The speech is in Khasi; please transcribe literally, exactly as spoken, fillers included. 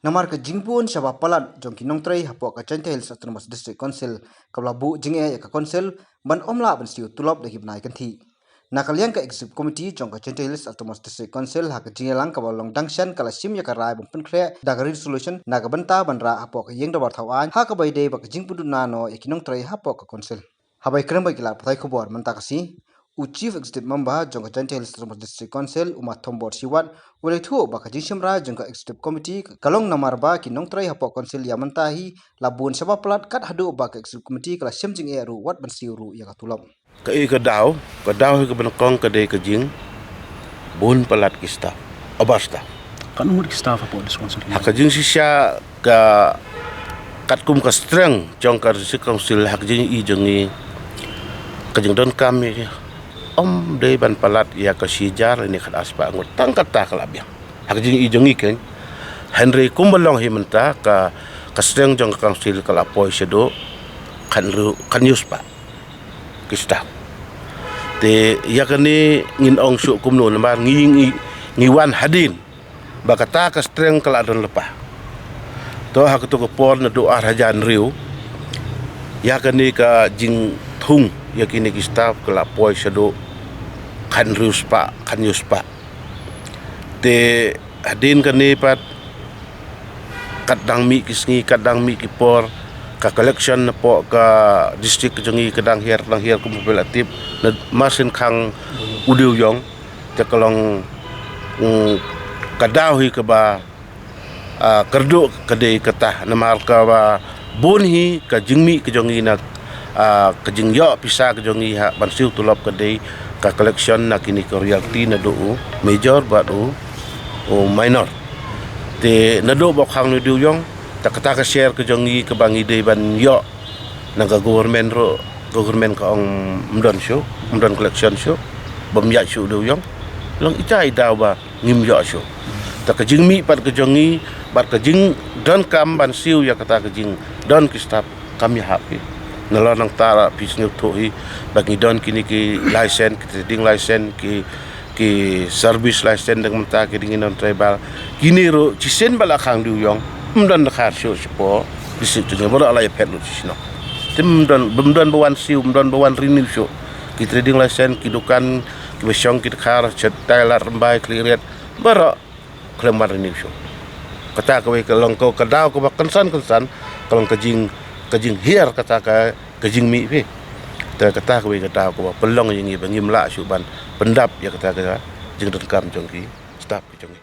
Namar ka jingbun shaba palat jong ki nongtrei hapoh ka Jaintia Hills Autonomous District Council, kaba la buh jingeh ïa ka Council ban ym lah ban siew tulop da ki bnai kynthih. Na ka liang ka Executive Committee jong ka Jaintia Hills Autonomous District Council ha ka jingïalang kaba long dang shen ka la shim ïa ka rai ban pynkhreh da ka resolution na ka bynta ban rah hapoh ka ïing dorbar thaw aiñ ha kaba ïadei bad ka jingpynduna noh ïa ki nongtrei hapoh ka Council. Haba ïakren bad ki lad pathai khubor mynta ka sngi, u Chief Executive Member jong ka Jaintia Hills Autonomous District Council, u Ma Thombor Shiwat, u la ïathuh ba ka jingshim rai jong ka Executive Committee ka long namar ba ki nongtrei hapoh Council ïa mynta hi la bun shaba palat kat haduh ba ka Executive Committee ka la shim jingeh ruh wat ban siew ruh ïa ka tulop. Kaei ka daw, ka daw hi kaba nyngkong ka dei ka jingbun palat ki staff, over staff. Katno ngut ki staff hapoh District Council? Ha ka jingshisha ka katkum ka strength jong ka District Council ha ka jingïohi jong ngi, ka jingdonkam ïa, ym dei ban palat ïa ka shi hajar ne khatar spah ngut, tang kata ka la biang. Ha ka jingïohi jong ngi keiñ. Hynrei kumba long hi mynta ka, ka strength jong ka Council ka la poi shaduh khathynriew, khathynñiew spah ki staff. Te ïa kane ngin ong shuh kumno namar ngi, ngi, ngi wan hadien ba kata ka strength ka la don lypa. To ha kato ka por naduh ar hajar hynriew, ïa kane ka jingthung ïa kine ki staff ka la poi shaduh khathynriew spah, khathynñiew spah. Te hadien kane pat, kat dang mih ki sngi, kat dang mih ki por, ka collection napoh ka district ka jong ngi ka dang hiar, dang hiar kumba phi la tip, na marsien khang u dewïong, te ka long, mm, ka daw hi kaba, ah, kyrduh ka dei kata, namar kaba bun hi ka jingmih ka jong ngi na, ah, ka jingïoh pisa ka jong ngi ha ban siew tulop ka dei ka collection na kine ki royalty naduh u major bad u, u minor. Te naduh ba khang u dewïong, te kata ka share ka jong ngi kaba ngi dei ban ïoh na ka government ruh, government ka ong ym don shuh, ym don collection shuh, bym ïaid shuh u dewïong. Long ita i daw ba ngim ïoh shuh. Te ka jingmih pat ka jong ngi bad ka jingdonkam ban siew ïa kata ka jingdon ki staff kam ïahap hi. Nalor nangta phi sngewthuh hi ba ngi don kine ki license, ki trading license, ki, ki service license dang mynta ki dang ngi don tribal. Kine ruh shisien ba la khang dewïong ym don dkhar shuh shapoh district jong ngi, baroh la ïaphet lut shisien. Te ym don, ym don ba wan siew, ym don ba wan renew shuh. Ki trading license, ki dukan, kiba shong ki dkhar, shatai Lad Rymbai, Khliehriat, baroh khlem wan renew shuh. Kata kawei ka long ka, ka daw kaba kynsan kynsan, ka long ka jing, ka jinghiar kata ka, ka jingmih phi. Te kata kawei ka daw kaba pynlong ïa ngi ba ngim lah shuh ban pyndap ïa kata ka jingdonkam jong ki staff ki jong ngi.